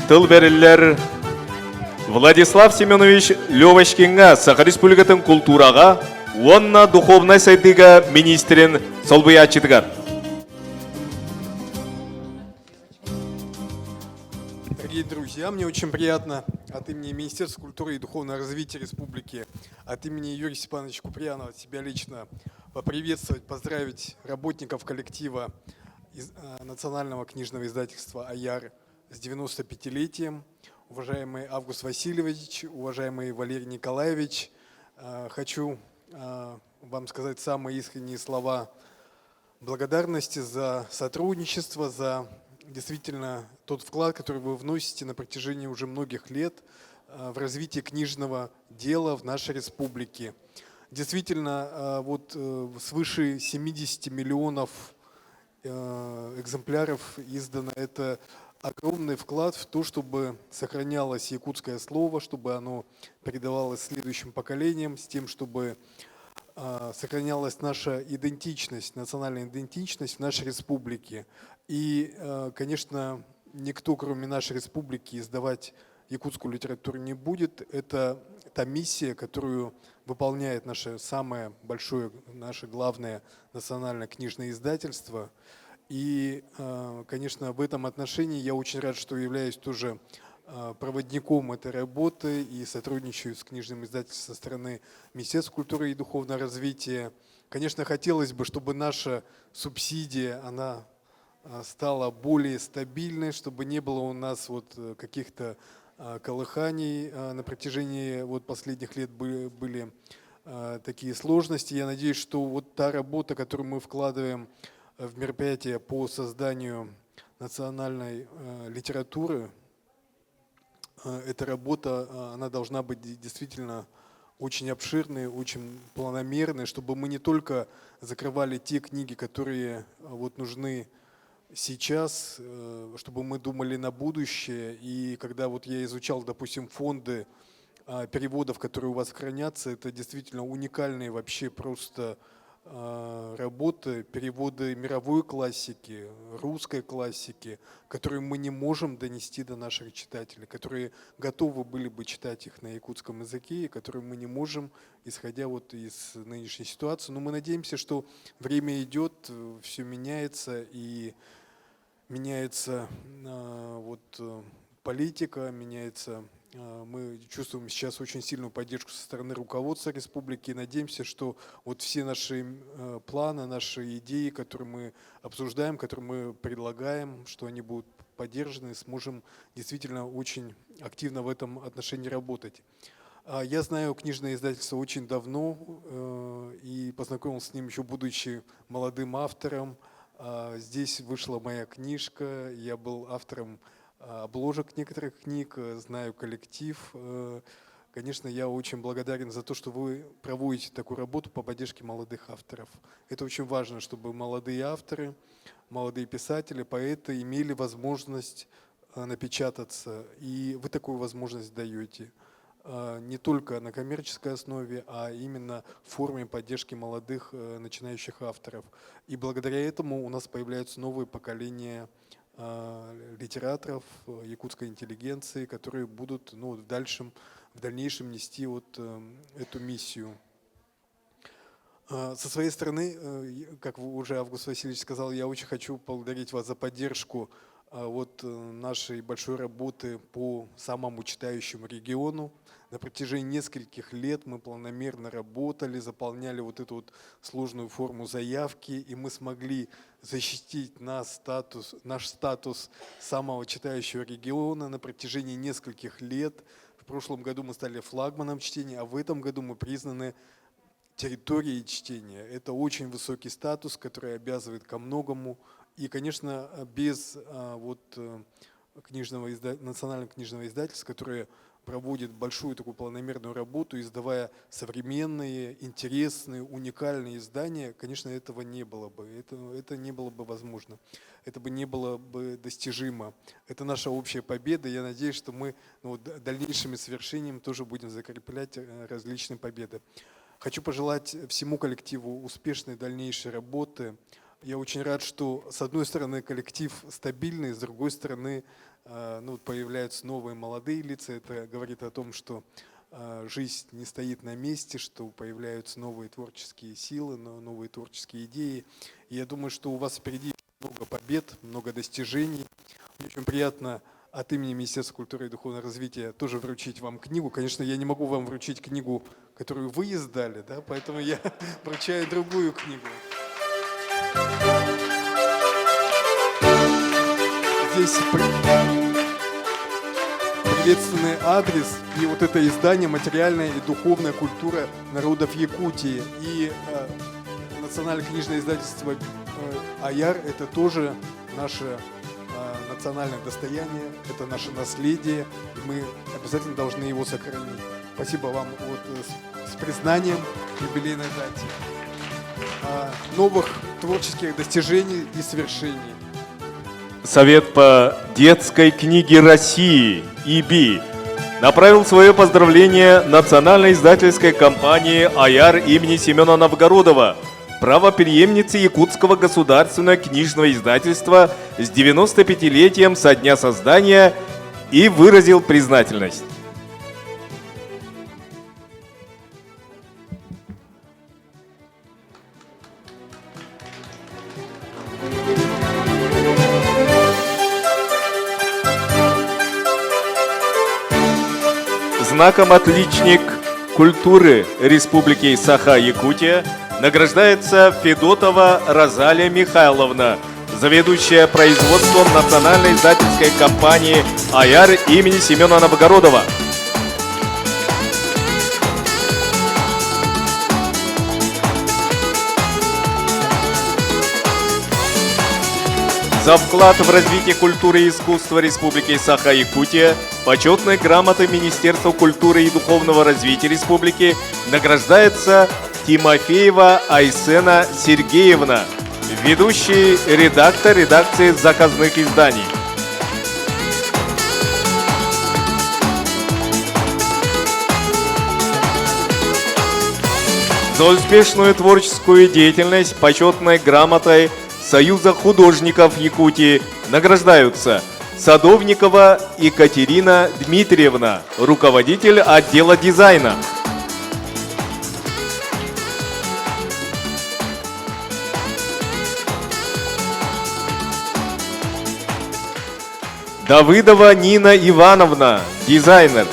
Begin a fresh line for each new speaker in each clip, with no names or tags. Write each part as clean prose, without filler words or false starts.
Тыл бэриллэр Владислав Семенович Левочкиҥҥа Саха Республикатын култуураҕа уонна духовнай сайдыыга министрин солбуйааччытыгар.
Дорогие друзья, мне очень приятно от имени Министерства культуры и духовного развития Республики, от имени Юрия Степановича Куприянова, от себя лично поприветствовать, поздравить работников коллектива Национального книжного издательства «Аяр» с 95-летием. Уважаемый Август Васильевич, уважаемый Валерий Николаевич, хочу вам сказать самые искренние слова благодарности за сотрудничество, за действительно тот вклад, который вы вносите на протяжении уже многих лет в развитие книжного дела в нашей республике. Действительно, вот свыше 70 миллионов экземпляров издано. Это огромный вклад в то, чтобы сохранялось якутское слово, чтобы оно передавалось следующим поколениям, с тем, чтобы сохранялась наша идентичность, национальная идентичность в нашей республике. И, конечно, никто, кроме нашей республики, издавать якутскую литературу не будет. Это та миссия, которую выполняет наше самое большое, наше главное национальное книжное издательство. И, конечно, в этом отношении я очень рад, что являюсь тоже проводником этой работы и сотрудничаю с книжным издательством со стороны Министерства культуры и духовного развития. Конечно, хотелось бы, чтобы наша субсидия, она стала более стабильной, чтобы не было у нас вот каких-то колыханий на протяжении вот последних лет были такие сложности. Я надеюсь, что вот та работа, которую мы вкладываем в мероприятия по созданию национальной литературы, эта работа, она должна быть действительно очень обширной, очень планомерной, чтобы мы не только закрывали те книги, которые вот нужны сейчас, чтобы мы думали на будущее. И когда вот я изучал, допустим, фонды переводов, которые у вас хранятся, это действительно уникальные вообще просто работы, переводы мировой классики, русской классики, которые мы не можем донести до наших читателей, которые готовы были бы читать их на якутском языке, и которые мы не можем, исходя вот из нынешней ситуации. Но мы надеемся, что время идет, все меняется, и меняется вот политика, меняется. Мы чувствуем сейчас очень сильную поддержку со стороны руководства республики и надеемся, что вот все наши планы, наши идеи, которые мы обсуждаем, которые мы предлагаем, что они будут поддержаны, и сможем действительно очень активно в этом отношении работать. Я знаю книжное издательство очень давно и познакомился с ним еще будучи молодым автором. Здесь вышла моя книжка, я был автором обложек некоторых книг, знаю коллектив. Конечно, я очень благодарен за то, что вы проводите такую работу по поддержке молодых авторов. Это очень важно, чтобы молодые авторы, молодые писатели, поэты имели возможность напечататься. И вы такую возможность даете. Не только на коммерческой основе, а именно в форме поддержки молодых начинающих авторов. И благодаря этому у нас появляются новые поколения литераторов, якутской интеллигенции, которые будут, ну, в дальнейшем нести вот эту миссию. Со своей стороны, как уже Август Васильевич сказал, я очень хочу поблагодарить вас за поддержку вот нашей большой работы по самому читающему региону. На протяжении нескольких лет мы планомерно работали, заполняли вот эту вот сложную форму заявки, и мы смогли защитить наш статус самого читающего региона на протяжении нескольких лет. В прошлом году мы стали флагманом чтения, а в этом году мы признаны территорией чтения. Это очень высокий статус, который обязывает ко многому. И, конечно, без вот национального книжного издательства, которое проводит большую такую планомерную работу, издавая современные, интересные, уникальные издания, конечно, этого не было бы. Это не было бы возможно. Это бы не было бы достижимо. Это наша общая победа. Я надеюсь, что мы, ну, вот, дальнейшими свершениями тоже будем закреплять различные победы. Хочу пожелать всему коллективу успешной дальнейшей работы. Я очень рад, что с одной стороны коллектив стабильный, с другой стороны ну, появляются новые молодые лица. Это говорит о том, что жизнь не стоит на месте, что появляются новые творческие силы, новые творческие идеи. И я думаю, что у вас впереди много побед, много достижений. Мне очень приятно от имени Министерства культуры и духовного развития тоже вручить вам книгу. Конечно, я не могу вам вручить книгу, которую вы издали, да, поэтому я вручаю другую книгу. Здесь приветственный адрес и вот это издание «Материальная и духовная культура народов Якутии». И э, Национальное книжное издательство э, «Аяр» – это тоже наше э, национальное достояние, это наше наследие, и мы обязательно должны его сохранить. Спасибо вам вот, э, с, с признанием юбилейной дате. А, новых творческих достижений и свершений.
Совет по детской книге России ИБИ направил свое поздравление национальной издательской компании «Аяр» имени Семена Новгородова, правопреемнице Якутского государственного книжного издательства с 95-летием со дня создания и выразил признательность. Знаком «Отличник культуры Республики Саха-Якутия» награждается Федотова Розалия Михайловна, заведующая производством национальной издательской компании «Аяр» имени Семена Новгородова. За вклад в развитие культуры и искусства Республики Саха-Якутия почетной грамотой Министерства культуры и духовного развития Республики награждается Тимофеева Айсена Сергеевна, ведущий редактор редакции заказных изданий. За успешную творческую деятельность почетной грамотой Союза художников Якутии награждаются Садовникова Екатерина Дмитриевна, руководитель отдела дизайна. Давыдова Нина Ивановна, дизайнер.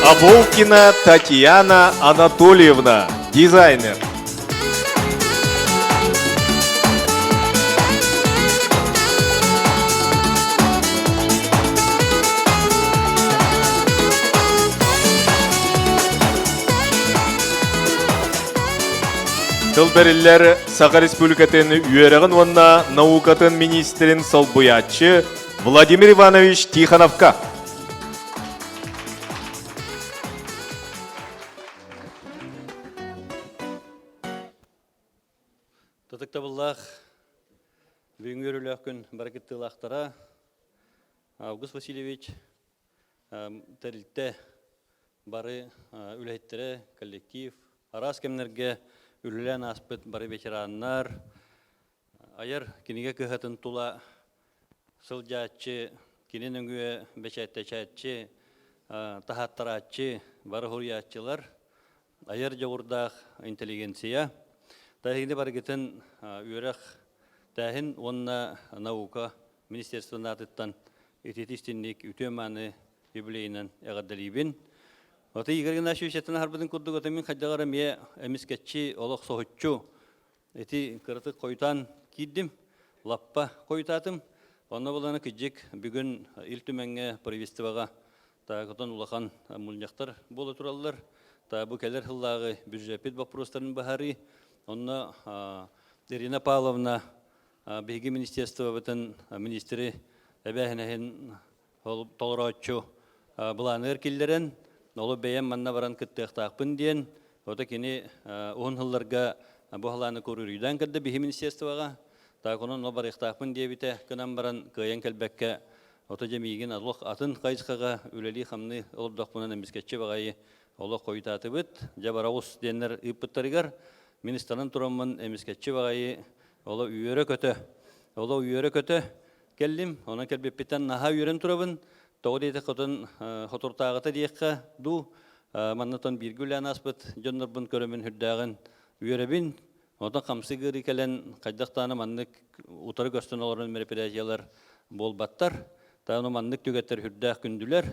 Аболкина Татьяна Анатольевна, дизайнер. Тыл бэриллэр Саха Республикатын үөрэҕин уонна наукатын министрин солбуйааччы Владимир Иванович Тихоновка.
Ытыктабыллаах бүгүҥҥү өрүлээх күн бары кыттыылаахтара Август Васильевич тэрилтэ бары үлэһиттэрэ, коллектив, араас кэмнэргэ үлэлээн ааспыт бары ветераннар, айар кинигэ кыһатын тула сылдьааччы, кини нөҥүө бэчээттэчээччи, таһааттарааччы, бары суруйааччылар, айар дьоҕурдаах интеллигенция. Таһигини барыгытын үөрэх тээһин уонна наука министерствотын аатыттан итити истинник үтүө-мааны юбилейынан эҕэрдэлиибин. Ота Игорь Игнатьевич этэн аһарбытын курдук, ото мин хайдаҕар эмиэ эмискэччи олох соһуччу ити кыратык хойутаан киирдим, лаппа хойутаатым. Онно буланы кыдьык бүгүн Ил Түмэҥҥэ правительствоҕа таакытан улахан мунньахтар буола тураллар. Та бу кэлэр сыллааҕы бюджеппит боппуруостарын быһаарыы. Онно Ирина Павловна биһиги министерствобытын министри эбээһинэһин толорооччу былааныгар киллэрэн, олу бэйэм манна баран кыттыахтаахпын диэн, ото кини уһун сылларга бу халааны көрүүрүйдээн кэрдэ биһи министерствоҕа, так онон барыахтаахпын диэбитэ, кынан баран кыайан кэлбэккэ. Ото дьэ миигин олох атын хайысхаҕа үлэлии-хамныы олордохпунан эмискэччи баҕайы олох хойутаатыбыт. Дьэ бараҕус диэннэр ыыппыттарыгар мин ыстанан тураммын эмискэччи баҕайы оло үөрэ-көтө, оло үөрэ-көтө кэллим. Онон кэлбиппиттэн наһаа үөрэн турабын. Тоҕо диэтэххэ отон хотуртааҕыта диэххэ дуу, манна отон бииргэ үлээн ааспыт дьоннорбун көрөммүн сүрдээҕин үөрэбин. Онтон хамсык ыарыы кэлэн хайдах даҕаны маннык утары көстөн олорон мероприятиелар буолбаттар. Тааны маннык түгэттэр сүрдээх күндүлэр.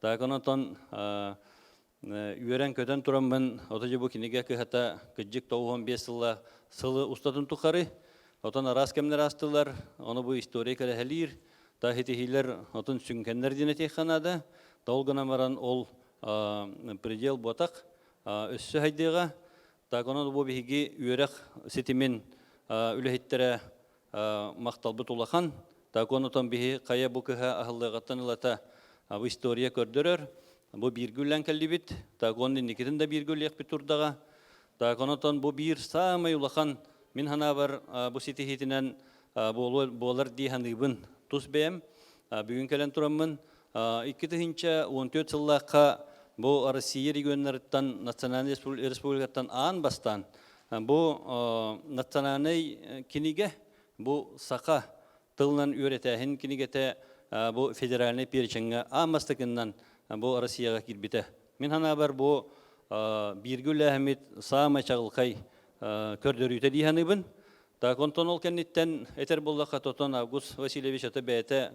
Так онтон үөрэн-көтөн тураммын ото бу кинигэ кыһата кыдьык 95 сылла сылы устатын тухары отон араас кэмнэр аастылар, ону бу история кэрэһэлиир, та хитиһиилэр отун сүҥкэннэр диэн этиэххэ наада. Ол гынан баран ол предел буотах өссө хайдыаҕа. Так онон бу биһиги үөрэх ситимин үлэһиттэрэ махталбыт улахан. Так онотон биһи хайа бу кыһа аһыллыаҕыттан ылата бу история көрдөрөр. Бу бииргэ үлэлээн кэллибит. Так он инникитин да бииргэ үлэлиэхпит турдаҕа. Так онотон бу биир саамай улахан мин санаабар бу ситиһиитинэн буолар дии саныыбын. Тус бэйэм бүгүн кэлэн тураммын 2014 сыллаахха бу Россия регионнарыттан национальнай республикаттан аан бастаан бу национальнай кинигэ бу саха тылынан үөрэтээһин кинигэтэ бу федеральнай перечеҥҥэ аан бастакыннан бу Россияҕа киирбитэ. Мин санаабар бу бииргэ үлээһиммит саамай чаҕылхай көрдөрүүтэ дии саныыбын. Так онтон ол кэнниттэн этэр буоллахха тотон Август Васильевич ата бэйэтэ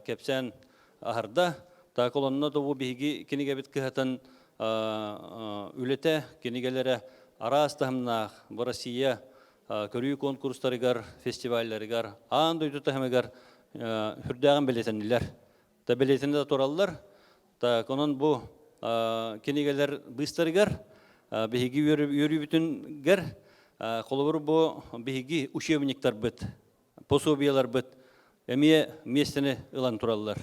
кэпсээн аһарда. Так ол онно да бу биһиги кинигэбит кыһатын үлэтэ, кинигэлэрэ араас таһымнаах бу Россия көрүү конкурстарыгар, фестивалларыгар, аан дойду таһымыгар сүрдээҕин бэлиэтэннилэр. Та бэлиэтэнэ да тураллар. Так онон бу кинигэлэр быыстарыгар биһиги үөрүүбүтүнгэр холобур бу биһиги учебниктарбыт, пособиеларбыт эмиэ миэстэни ылан тураллар.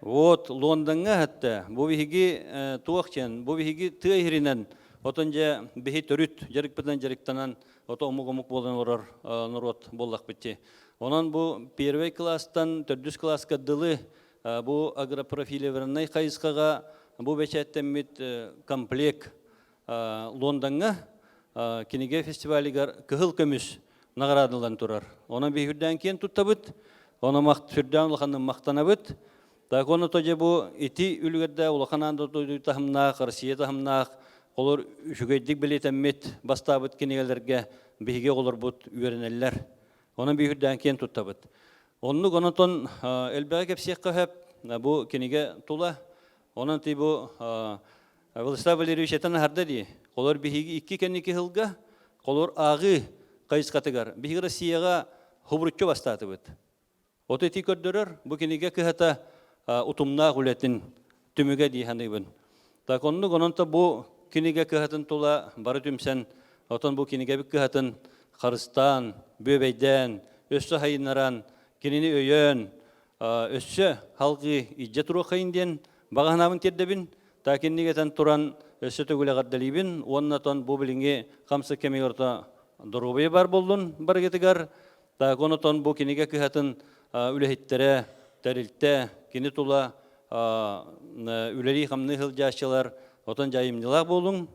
Вот Лондоҥҥа хатта бу биһиги туох диэн бу биһиги тыа иһиринэн отон дьэ биһи төрүт дьарыкпытынан дьарыктанан ото омук омук буолан олорор норуот буоллахпыт дии. Онон бу первый класстан төрдүс класска дылы бу агропрофилированнай хайысхаҕа бу бэчээттэммит комплект Лондоҥҥа кинигэ фестивалыгар кыһыл көмүс наҕараадалан турар. Онон биһи үрдээн киэн туттабыт, ону сүрдээн улаханнык махтанабыт. Так ону то бу ити үлүгэрдэ улахан аан дойду таһымнаах, Россия таһымнаах олор үчүгэйдик бэлиэтэммит, бастаабыт кинигэлэргэ биһиги оҕолорбут үөрэнэллэр. Онон биһи үрдээн киэн туттабыт. Оннук онотон элбэҕи кэпсиэххэ сөп бу кинигэ тула. Онон ти бу Владислав Валерьевич этэн аһарда дии. Холор биһиги икки кэнники сылга холор ааҕыы хайысхатыгар биһиги Россияҕа хубуруччу бастаатыбыт. Ото ити көрдөрөр бу кинигэ кыһата утумнаах үлэтин түмүгэ дии саныыбын. Так оннук онон та бу кинигэ кыһатын тула бары түмсэн отон бу кинигэбит кыһатын харыстаан, бүөбэйдээн, өссө хайыннаран, кинини өйөөн, өссө халгыы илдьэ туруоххайын диэн баҕа санаабын тиэрдэбин. Таакинник этэн туран өссө төгүл эҕэрдэлиибин уонна тон бу билиҥҥи хамсык кэмигэр орто доруобуйа бар буоллун барыгытыгар. Так онотон бу кинигэ кыһатын үлэһиттэрэ, тэрилтэ, кини тула үлэлии-хамныы сылдьааччылар отон дьайымньылаах буолуҥ,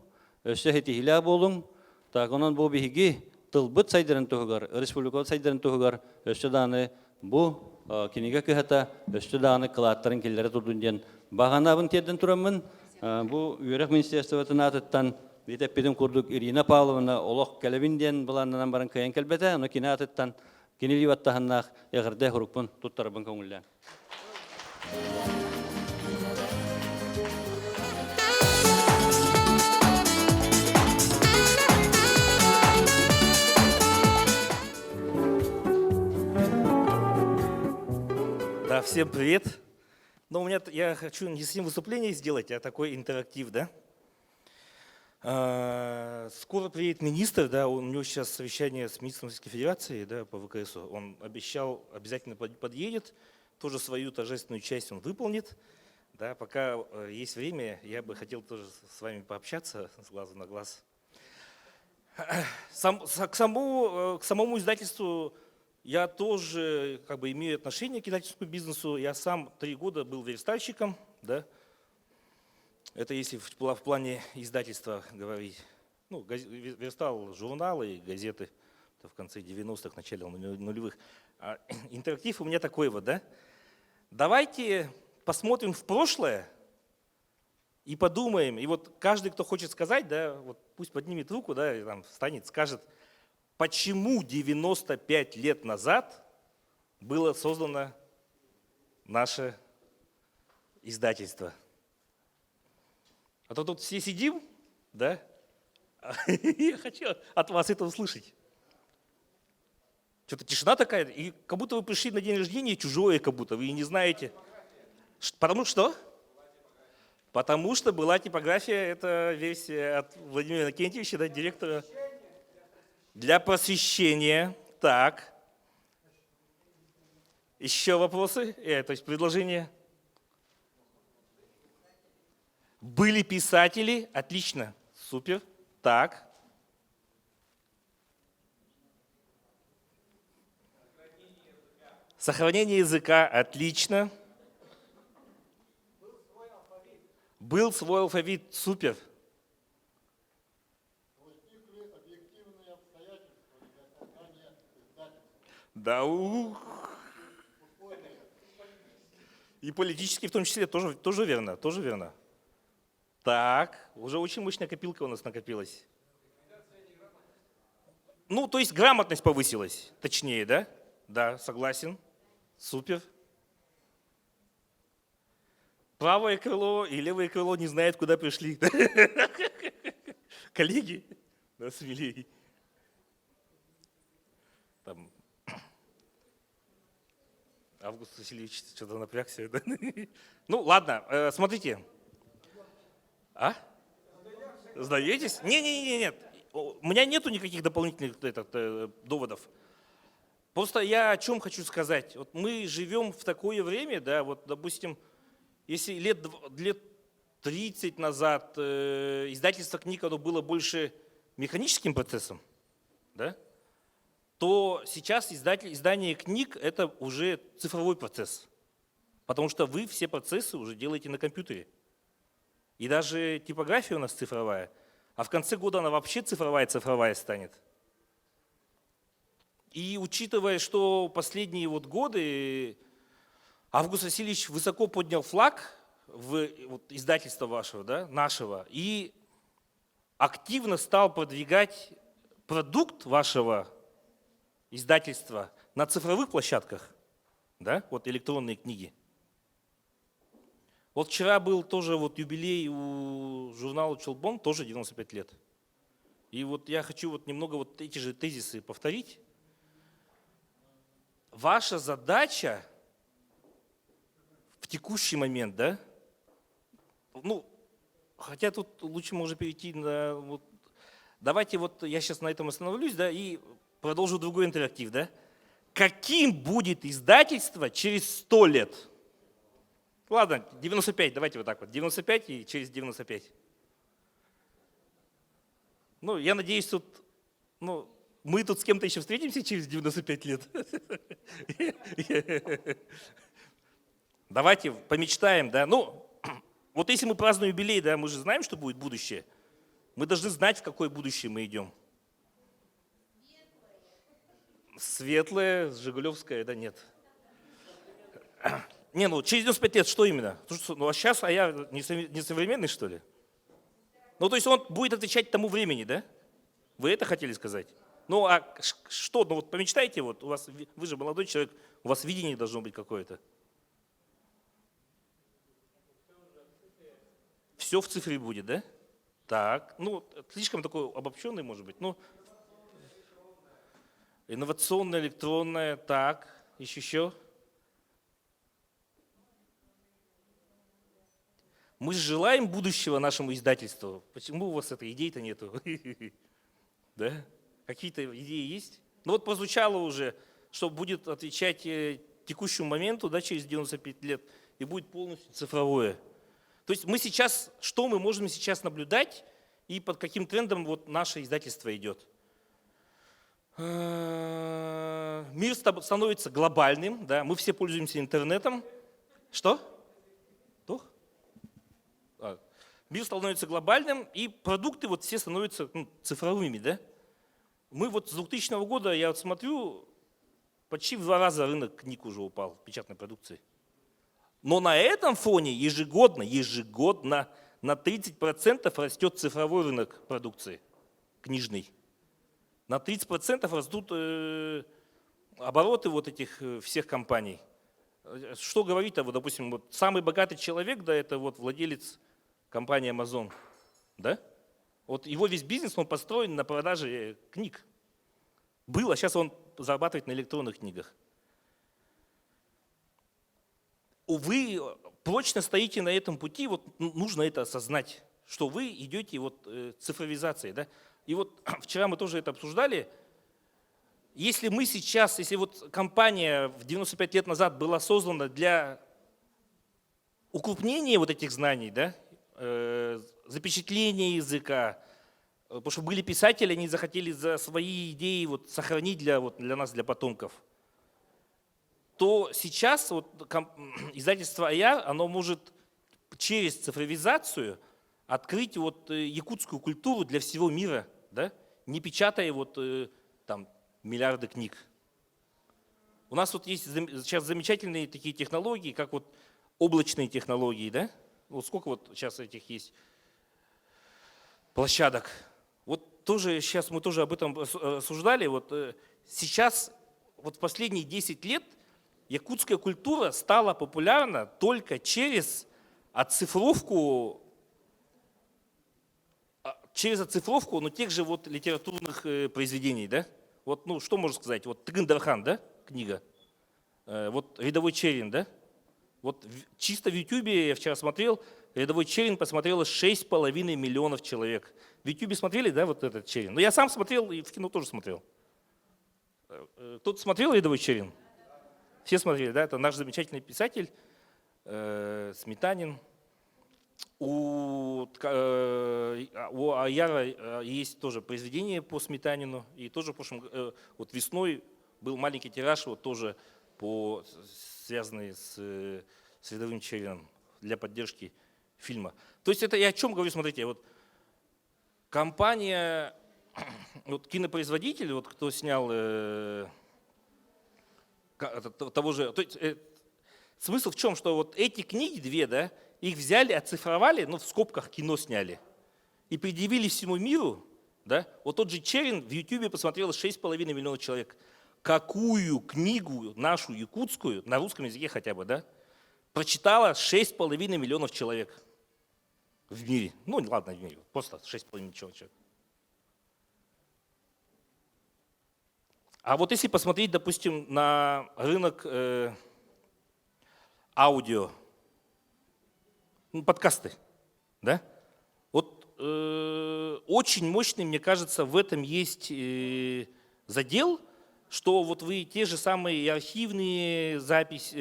өссө ситиһиилээх буолуҥ. Так онон бу биһиги тылбыт сайдарын туһугар, республикабыт сайдарын туһугар өссө даҕаны бу кинигэ кыһата өссө даҕаны кылааттарын киллэрэ турдун диэн баҕанабын тиэрдэн тураммын бу үөрэх министерствотын аатыттан эппитим курдук Ирина Павловна олох кэлэбин диэн былааннанан баран кыайан кэлбэтэ, ону кини аатыттан кини илии баттаһыннаах эҕэрдэ сурукпун туттарабын көҥүллээн.
Да, всем привет. Но у меня я хочу не совсем выступление сделать, а такой интерактив, да? А, скоро приедет министр, да, у него сейчас совещание с министром Российской Федерации, да, по ВКСу. Он обещал, обязательно подъедет, тоже свою торжественную часть он выполнит. Да, пока э, есть время, я бы хотел тоже с вами пообщаться с глазу на глаз. Сам, к, самому, э, к самому издательству Я тоже как бы имею отношение к издательскому бизнесу. Я сам 3 года был верстальщиком, да. Это если в плане издательства говорить. Ну, верстал журналы и газеты. Это в конце 90-х, начале нулевых. А интерактив у меня такой вот, да. Давайте посмотрим в прошлое и подумаем. И вот каждый, кто хочет сказать, да, вот пусть поднимет руку, да, и там встанет, скажет, почему 95 лет назад было создано наше издательство. А то тут все сидим, да? Я хочу от вас это услышать. Что-то тишина такая, и как будто вы пришли на день рождения чужое, как будто вы и не знаете. Потому что? Потому что была типография, это версия от Владимира Иннокентьевича, да, директора. Для просвещения. Так. Еще вопросы? То есть предложения? Были писатели, отлично, супер. Так. Сохранение языка, отлично. Был свой алфавит, супер.
Возникли объективные обстоятельства для создания издательства.
Да, ух. И политические в том числе, тоже, тоже верно, тоже верно. Так, уже очень мощная копилка у нас накопилась. Ну, то есть грамотность повысилась, точнее, да? Да, согласен. Супер. Правое крыло и левое крыло не знают, куда пришли. Коллеги, да, смелей. Там Август Васильевич что-то напрягся. Да? Ну, ладно, смотрите. А? Сдаетесь? Не-не-не, нет. У меня нету никаких дополнительных доводов. Просто я о чем хочу сказать. Вот мы живем в такое время, да, вот, допустим, если лет 30 назад издательство книг, оно было больше механическим процессом, да, то сейчас издание книг – это уже цифровой процесс. Потому что вы все процессы уже делаете на компьютере. И даже типография у нас цифровая, а в конце года она вообще цифровая-цифровая станет. И учитывая, что последние вот годы Август Васильевич высоко поднял флаг в вот, издательства вашего, да, нашего, и активно стал продвигать продукт вашего издательства на цифровых площадках, да, вот электронные книги. Вот вчера был тоже вот юбилей у журнала «Чолбон», тоже 95 лет. И вот я хочу вот немного вот эти же тезисы повторить. Ваша задача в текущий момент, да, ну, хотя тут лучше можно перейти на, вот, давайте вот я сейчас на этом остановлюсь, да, и продолжу другой интерактив, да. Каким будет издательство через 100 лет? Ладно, 95, давайте вот так вот, 95 и через 95. Ну, я надеюсь, тут, ну, мы тут с кем-то еще встретимся через 95 лет. Давайте помечтаем, да. Ну, вот если мы празднуем юбилей, да, мы же знаем, что будет будущее. Мы должны знать, в какое будущее мы идем. Светлое, Жигулевское, да нет. Не, ну через 95 лет что именно? Ну а сейчас, а я не современный, что ли? Ну то есть он будет отвечать тому времени, да? Вы это хотели сказать? Ну а что, ну вот помечтайте, вот у вас, вы же молодой человек, у вас видение должно быть какое-то. Все в цифре будет, да? Так, ну слишком такой обобщенный может быть. Ну, инновационное, электронное, так, еще. Мы же желаем будущего нашему издательству. Почему у вас этой идеи-то нету? Да? Какие-то идеи есть? Ну вот прозвучало уже, что будет отвечать текущему моменту, да, через 95 лет, и будет полностью цифровое. То есть мы сейчас, что мы можем сейчас наблюдать и под каким трендом вот наше издательство идет? Мир становится глобальным, да, мы все пользуемся интернетом. Что? Туох? А, мир становится глобальным, и продукты вот все становятся, ну, цифровыми, да? Мы вот с 2000 года, я вот смотрю, почти в два раза рынок книг уже упал, печатной продукции. Но на этом фоне ежегодно, ежегодно на 30% растет цифровой рынок продукции, книжный. На 30% растут обороты вот этих всех компаний. Что говорить-то, вот, допустим, вот самый богатый человек, да, это вот владелец компании Amazon, да? Вот его весь бизнес, он построен на продаже книг. Был, а сейчас он зарабатывает на электронных книгах. Вы прочно стоите на этом пути, вот нужно это осознать, что вы идете вот цифровизацией, да? И вот вчера мы тоже это обсуждали. Если мы сейчас, если вот компания в 95 лет назад была создана для укрупнения вот этих знаний, да, запечатления языка, потому что были писатели, они захотели за свои идеи вот сохранить для, вот, для нас, для потомков, то сейчас вот издательство «Айар», оно может через цифровизацию открыть вот якутскую культуру для всего мира, да, не печатая вот там миллиарды книг. У нас вот есть сейчас замечательные такие технологии, как вот облачные технологии, да? Вот сколько вот сейчас этих есть площадок. Вот тоже сейчас мы тоже об этом рассуждали. Вот сейчас, вот в последние 10 лет якутская культура стала популярна только через оцифровку, ну, тех же вот литературных произведений, да? Вот, ну, что можно сказать? Вот Тыгын Дархан, да, книга? Вот «Рядовой Чээрин», да? Вот чисто в Ютубе я вчера смотрел, «Рядовой Чээрин» посмотрело 6,5 миллионов человек. В Ютубе смотрели, да, вот этот Чээрин? Ну, я сам смотрел и в кино тоже смотрел. Кто-то смотрел «Рядовой Чээрин»? Все смотрели, да? Это наш замечательный писатель Сметанин. У Айара есть тоже произведение по Сметанину. И тоже в прошлом, вот весной был маленький тираж, вот тоже связанный с «Рядовым Чээрином» для поддержки фильма. То есть это я о чем говорю, смотрите, вот компания, вот кинопроизводитель, вот кто снял того же, то есть, смысл в чем, что вот эти книги две, да, их взяли, оцифровали, ну, в скобках кино сняли, и предъявили всему миру, да, вот тот же Чээрин в Ютубе посмотрело 6,5 миллионов человек. Какую книгу нашу якутскую, на русском языке хотя бы, да, прочитало 6,5 миллионов человек в мире? Ну, ладно, в мире, просто 6,5 миллионов человек. А вот если посмотреть, допустим, на рынок аудио, ну, подкасты, да? Вот очень мощный, мне кажется, в этом есть задел, что вот вы те же самые и архивные записи,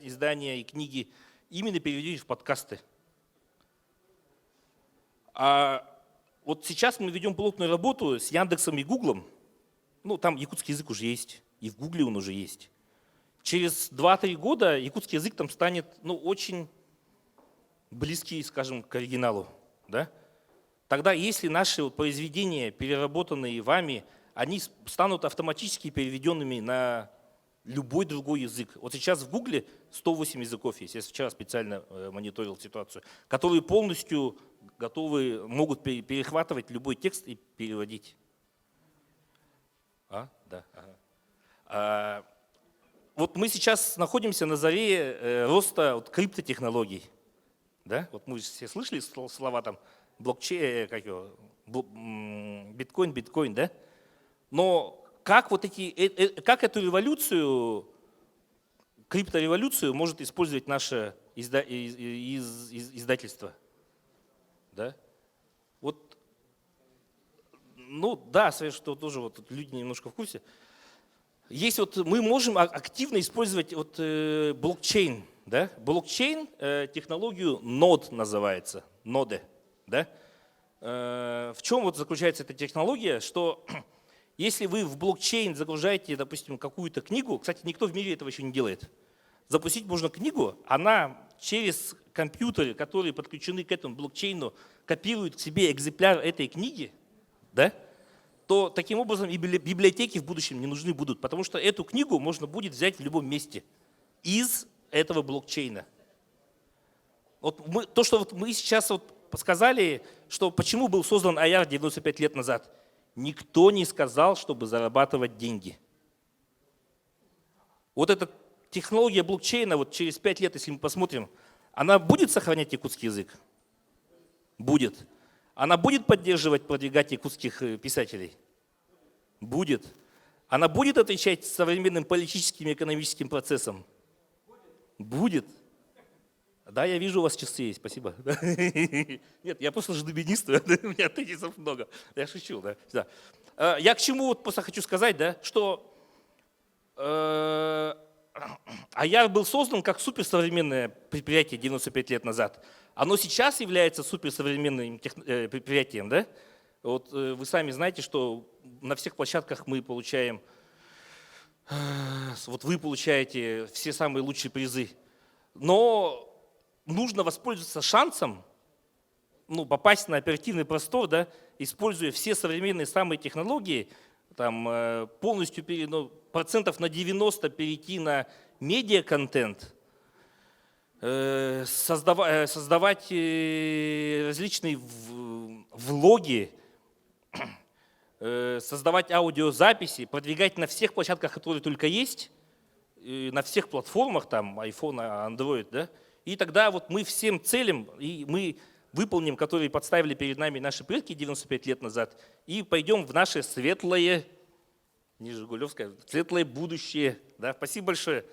издания и книги именно переведете в подкасты. А вот сейчас мы ведем плотную работу с Яндексом и Гуглом. Ну, там якутский язык уже есть, и в Гугле он уже есть. Через 2-3 года якутский язык там станет, ну, очень близкий, скажем, к оригиналу. Да? Тогда если наши вот произведения, переработанные вами, они станут автоматически переведенными на любой другой язык. Вот сейчас в Гугле 108 языков есть, я вчера специально мониторил ситуацию, которые полностью готовы, могут перехватывать любой текст и переводить. А? Да. Ага. Вот мы сейчас находимся на заре роста вот криптотехнологий. Да? Вот мы все слышали слова там блокчейн, как его, биткоин, биткоин, да? Но как вот эти, как эту революцию, криптореволюцию может использовать наше издательство? Да? Вот, ну да, что тоже вот тут люди немножко в курсе. Есть вот, мы можем активно использовать вот блокчейн, да? Блокчейн, технологию нод называется, ноды, да? В чем вот заключается эта технология, что Если вы в блокчейн загружаете, допустим, какую-то книгу, кстати, никто в мире этого еще не делает, запустить можно книгу, она через компьютеры, которые подключены к этому блокчейну, копирует к себе экземпляр этой книги, да, то таким образом и библиотеки в будущем не нужны будут, потому что эту книгу можно будет взять в любом месте из этого блокчейна. Вот мы, то, что вот мы сейчас вот сказали, что почему был создан АЯР 95 лет назад, никто не сказал, чтобы зарабатывать деньги. Вот эта технология блокчейна, вот через 5 лет, если мы посмотрим, она будет сохранять якутский язык? Будет. Она будет поддерживать, продвигать якутских писателей? Будет. Она будет отвечать современным политическим и экономическим процессам? Будет. Да, я вижу, у вас часы есть, спасибо. Нет, я просто жду министра, у меня тезисов много. Я шучу, да. да. Я к чему вот просто хочу сказать, да, что АЯР был создан как суперсовременное предприятие 95 лет назад. Оно сейчас является суперсовременным предприятием, да? Вот вы сами знаете, что на всех площадках мы получаем, вот вы получаете все самые лучшие призы. Но нужно воспользоваться шансом, ну, попасть на оперативный простор, да, используя все современные самые технологии, там, полностью, ну, процентов на 90 перейти на медиа-контент, создавать различные влоги, создавать аудиозаписи, продвигать на всех площадках, которые только есть, на всех платформах, там, iPhone, Android, да, и тогда вот мы всем целям, и мы выполним, которые подставили перед нами наши предки 95 лет назад, и пойдем в наше светлое, не Жигулевское, светлое будущее. Да, спасибо большое.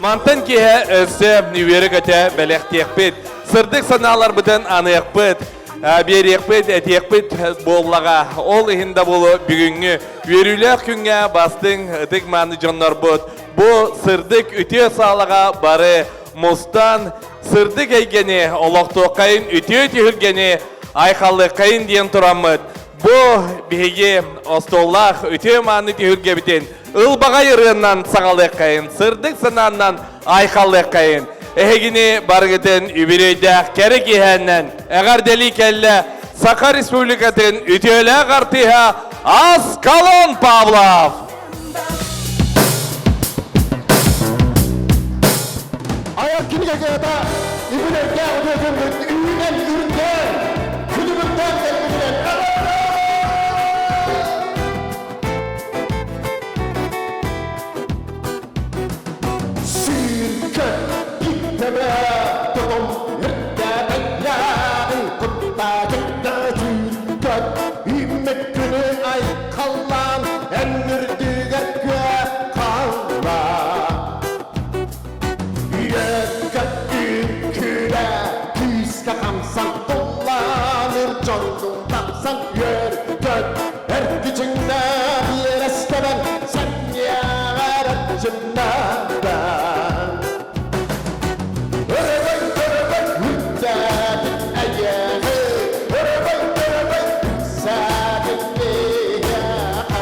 Мантан киһэ өссө үөрэ-көтө бэлэхтиэхпит. Сырдык санааларбытын аныахпыт, биэриэхпит, этиэхпит буоллаҕа. Ол иһин да буолуо бүгүҥҥү үөрүүлээх күҥҥэ бастыҥ ытык мааны дьоннорбут бу сырдык үтүө саалаҕа бары мустан сырдык эйгэни олохтуоххайын, үтүө түһүлгэни айхаллыаххайын диэн тураммыт бу биһиги остуоллаах үтүө мааны түһүлгэбитин ылбаҕай ырыаннан саҕалыаххайын, сырдык санааннан айхаллыаххайын. Эһигини барыгытын үбүлүөйдээх кэрэ киэһээннэн эҕэрдэлии кэллэ Саха Республикатын үтүөлээх артыыһа Аскалон Павлов!
Айар кинигэ кыһата үбүлүөйдээх үтүө күммүт үүнэн үрдээн, күлүмүрдээн кэлбитинэн Сүүркэ киттэмэ тотом үрдээбэйээҕин куттаачыкта сүүркөт үүммүт күнү айхаллаан эн үрдүгэр күө хаалла Үөккэ үҥкүүлэ күүскэ хамсан туллааныр дьоннуун тапсан үөр-көт эргичиҥнэ биэрэстэбэн сэниэҕэр эрчимнээн Өрөгөй өрөгөй үрдээбит эйиэхэ өрөгөй өрөгөй үксээбит биһиэхэ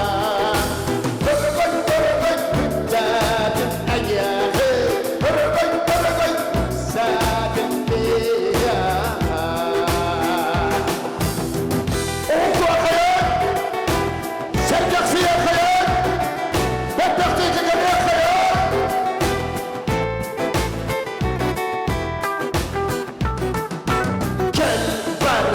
өрөгөй өрөгөй үрдээбит эйиэхэ өрөгөй өрөгөй үксээбит биһиэхэ Уһуктуохайын! Сэргэхсийиэххэйин! Бэттэх кэлиэххэйин! Кэл бар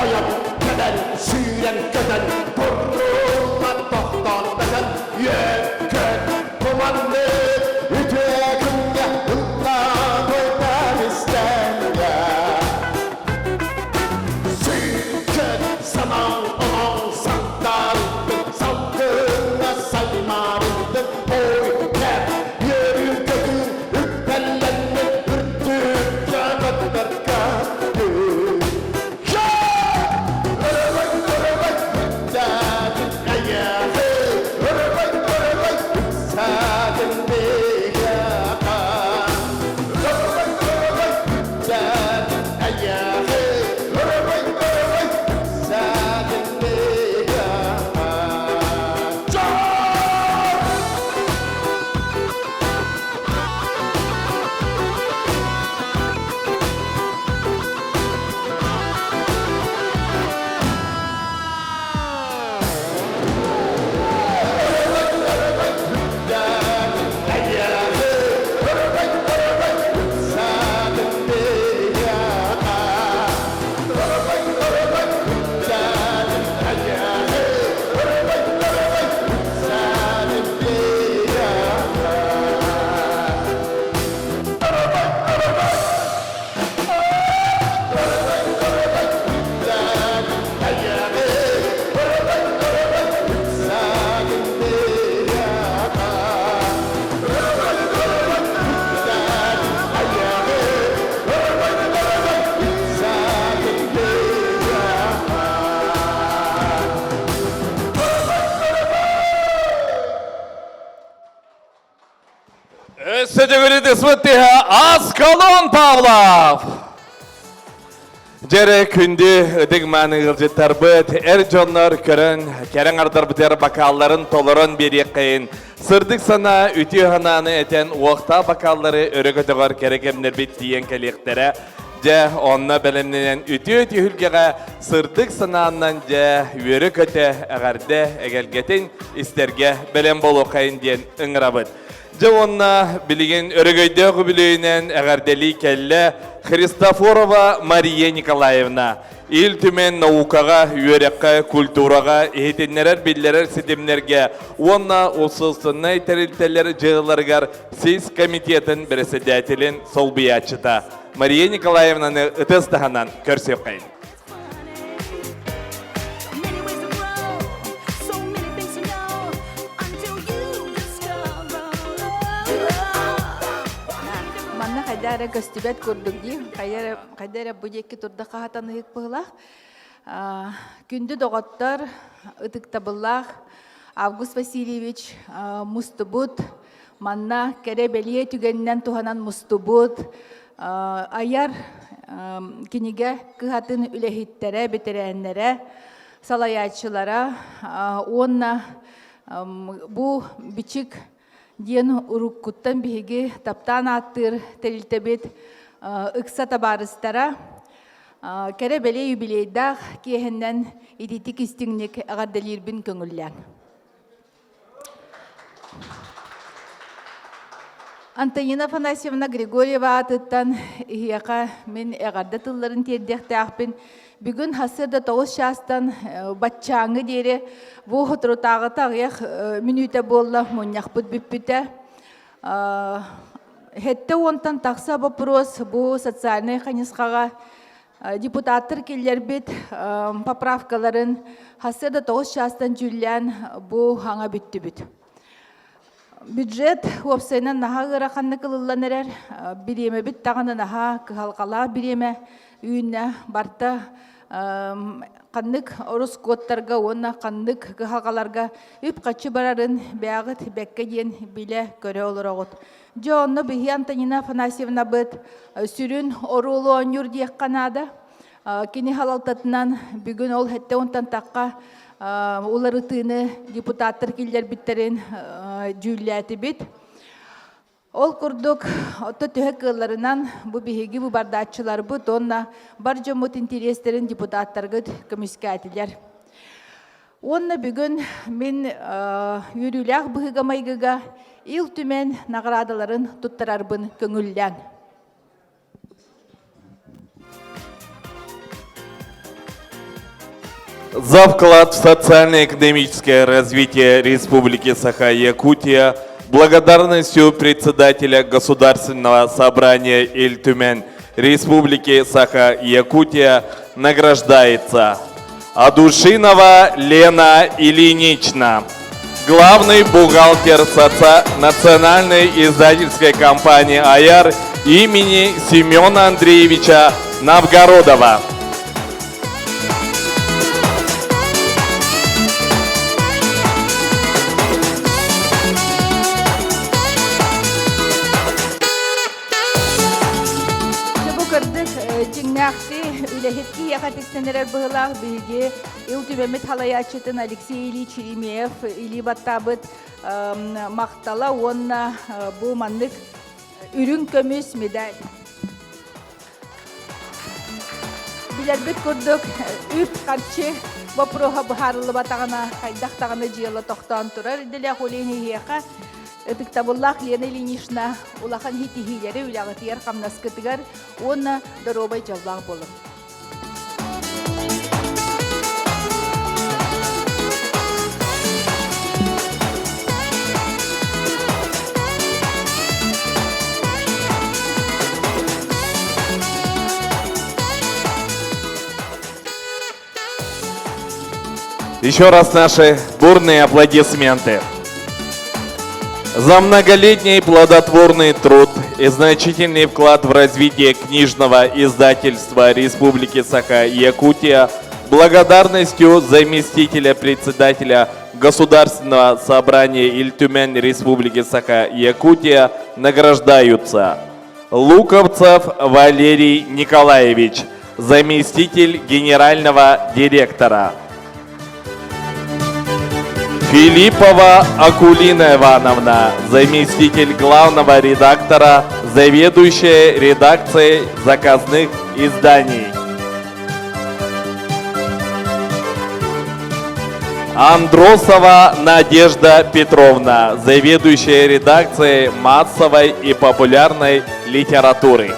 ойон кэлэн сүүрэн көтөн бурулла тохтоон бөтөн үөккөт куманнык үтүө күҥҥэ ыллаабытан истэнгэ Сүүркөт санаң оноҥ сандаарыттык салгыҥҥа саймаарыттык ой кэп үөрүүн-көтүүн үктэллэннин үрдүккэ көттөргө Өрөгөй өрөгөй үктээтин эйиэхэ өрөгөй өрөгөй үксээтин биһиэхэ өрөгөй өрөгөй үктээтин эйиэхэ өрөгөй өрөгөй үксээтин биһиэхэ
Өссө төгүрү тысмыттыһа Аскалон Павлов! Дьэрэ күндү ытык мааны ыалдьыттарбыт, эр дьоннор көрөн, кэрэҥ ардарбытыгар бакаалларын толорон биэриэххэйин, сырдык санаа, үтүө санааны этэн уохтаах бакааллары өрө көтөҕөр кэрэ кэмнэрбит тиийэн кэлиэхтэрэ. Дьэ, онно бэлэмнэнэн үтүө түһүлгэҕэ сырдык санааннан дьэ үөрэ-көтө эҕэрдэ эгэлгэтин истэргэ бэлэм буолуоххайын диэн ыҥырабыт. Дьэ уонна билигин өрөгөйдөөх үбүлүөйүнэн эҕэрдэлии кэллэ Христофорова Мария Николаевна. Ил Түмэн наукаҕа, үөрэххэ, культураҕа, иһитиннэрэр-биллэрэр ситимнэргэ уонна уопсастыбаннай тэрилтэлэр дьыалаларыгар сис комитетын бэрэссэдээтэлин солбуйааччыта Мария Николаевнаны ытыс таһынан көрсүөххэйин.
Хайда эрэ көстүбэт курдук дии. Хайда эрэ бу диэки турда хаһатан ыһык быһылаах. Күндү доҕоттор, ытыктабыллаах Август Васильевич мустубут, манна кэрэ бэлиэ түгэнинэн туһанан мустубут, айар кинигэ кыһатын үлэһиттэрэ, бэтэрээннэрэ, салайааччылара уонна бу бичик диэн уруккуттан биһиги таптаан ааттыыр тэрилтэбит ыкса табаарыстара кэрэ бэлиэ юбилейдаах киэһэннэн ититик истиҥник эҕэрдэлиирбин көҥүллээҥ. Антонина Афанасьевна Григорьева аатыттан иһиэхэ мин эҕэрдэ тылларын тиэрдиэхтээхпин. Бүгүн сарсыарда 9 чаастан баччааҥҥы диэри бу соторутааҕыта аҕыйах мүнүүтэ буолла мунньахпыт бүппүтэ. Сэттэ уонтан тахса боппуруос бу социальнай хайысхаҕа депутаттар киллэрбит поправкаларын сарсыарда 9 чаастан дьүүллээн бу хаҥа бүттүбүт. Бюджет уопсайынан наһаа ыараханнык ылыллан эрэр. Бириэмэбит даҕаны наһаа кыһалҕалаах бириэмэ үүннэ. Барта ханнык ороскуоттарга уонна ханнык кыһалҕаларга үп-харчы барарын бэйэҕит бэккэ диэн билэ-көрө олороҕут. Дьэ онно биһи Антонина Афанасьевнабыт сүрүн оруолу оонньуур диэххэ наада. Кини халалтатынан бүгүн ол сэттэ уонтан тахха уларытыыны депутаттар киллэрбиттэрин дьүүллээтибит. Ол курдук, отто төһө кыалларынан бу биһиги быбардааччыларбыт уонна бар дьоммут интэриэстэрин депутаттаргыт көмүскээтилэр. Уонна бүгүн мин үөрүүлээх быһыыга-майгыга Ил Түмэн наҕараадаларын туттарарбын көҥүллээҥ.
За вклад в социально-экономическое развитие Республики Саха-Якутия благодарностью председателя Государственного собрания Ил-Түмэн Республики Саха-Якутия награждается Адушинова Лена Ильинична, главный бухгалтер соци... национальной издательской компании «Аяр» имени Семена Андреевича Новгородова.
Бу кырдык дьиҥнээхти үлэһит киһиэхэ тиксэн эрэр быһыылаах биһиги Ил Түмэммит халайааччытын Алексей Ильич Еремеев илии баттаабыт махтала уонна бу маннык үрүҥ көмүс медаль. Билэрбит курдук, үп-харчы боппуруоһа быһаарыллыбатаҕына, хайдах даҕаны дьыала тохтоон турар идэлээх Улин иһиэхэ ытыктабыллаах Лена Ильинична улахан ситиһиилэри үлэҕитигэр хамнаскытыгар уонна доруобай дьоллоох буолуҥ.
Еще раз наши бурные аплодисменты. За многолетний плодотворный труд и значительный вклад в развитие книжного издательства Республики Саха-Якутия благодарностью заместителя председателя Государственного собрания Ил-Түмэн Республики Саха-Якутия награждаются Луковцев Валерий Николаевич, заместитель генерального директора. Филиппова Акулина Ивановна, заместитель главного редактора, заведующая редакцией заказных изданий. Андросова Надежда Петровна, заведующая редакцией массовой и популярной литературы.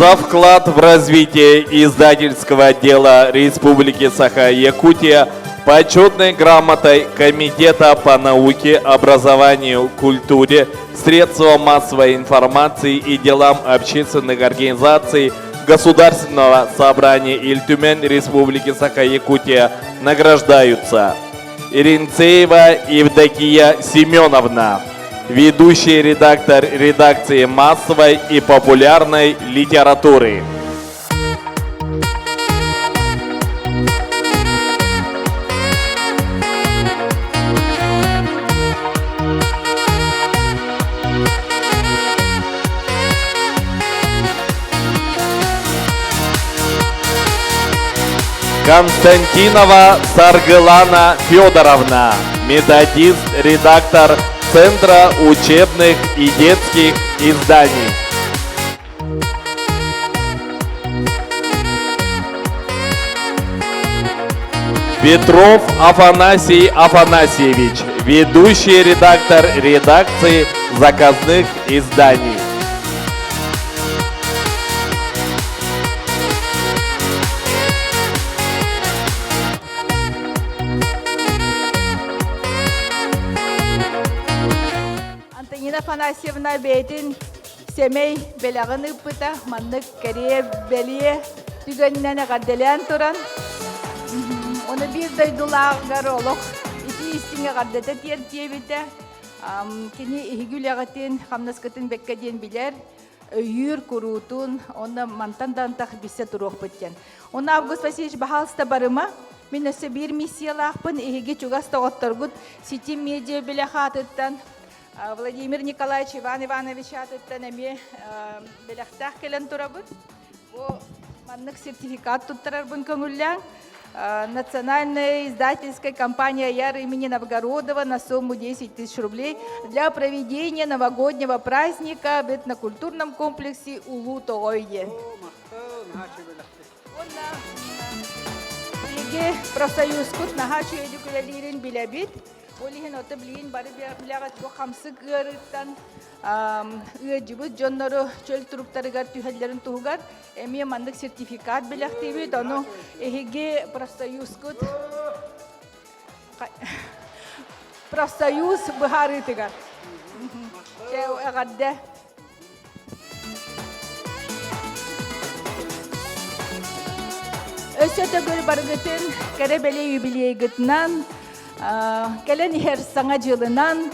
За вклад в развитие издательского отдела Республики Саха-Якутия почетной грамотой Комитета по науке, образованию, культуре, средствам массовой информации и делам общественных организаций Государственного собрания Ильтюмен Республики Саха-Якутия награждаются Иринцеева Евдокия Семеновна, ведущий редактор редакции массовой и популярной литературы. Константинова Саргылана Федоровна, методист, редактор Центра учебных и детских изданий. Петров Афанасий Афанасьевич, ведущий редактор редакции заказных изданий.
Антонина Афанасьевна бэйэтин сэмэй бэлэҕин ыыппыта маннык кэриэ бэлиэ түгэнинэн эҕэрдэлээн туран ону биир дойдулааҕыгар олох итии истиҥ эҕэрдэтэ тиэрдиэбитэ кини иһиги үлэҕитин хамнаскытын бэккэ диэн билэр өйүүр куруутун онно мантан да антах билсэ туруохпут диэн Онно Август Васильевич баһаалыста барыма. Мин өссө биир миссиялаахпын. Эһиги чугас доҕотторгут Ситим медиа бэлэх аатыттан Владимир Николаевич Иван Иванович аатыттан эмиэ бэлэхтээх кэлэн турабыт. Бу маннык сертификат туттарарбын көҥүллээҥ. Национальная издательская компания «Яр» имени Новгородова на сумму 10 тысяч рублей для проведения новогоднего праздника в этнокультурном комплексе Улуу Тоҕой диэн. Уонна биһиги профсоюзкут наһаа үчүгэйдик үлэлиирин билэбит. Ол иһин ото билигин бары билэҕит бу хамсык ыарыыттан ыадьыбыт дьоннору чөл туруктарыгар түһэллэрин туһугар эмиэ маннык сертификат бэлэхтиибит. Ону эһиги профсоюзкут профсоюз быһаарыытыгар. Чэ, эҕэрдэ. Өссө төгүл барыгытын кэрэ бэлиэ юбилейгытынан, кэлэн иһэр саҥа дьылынан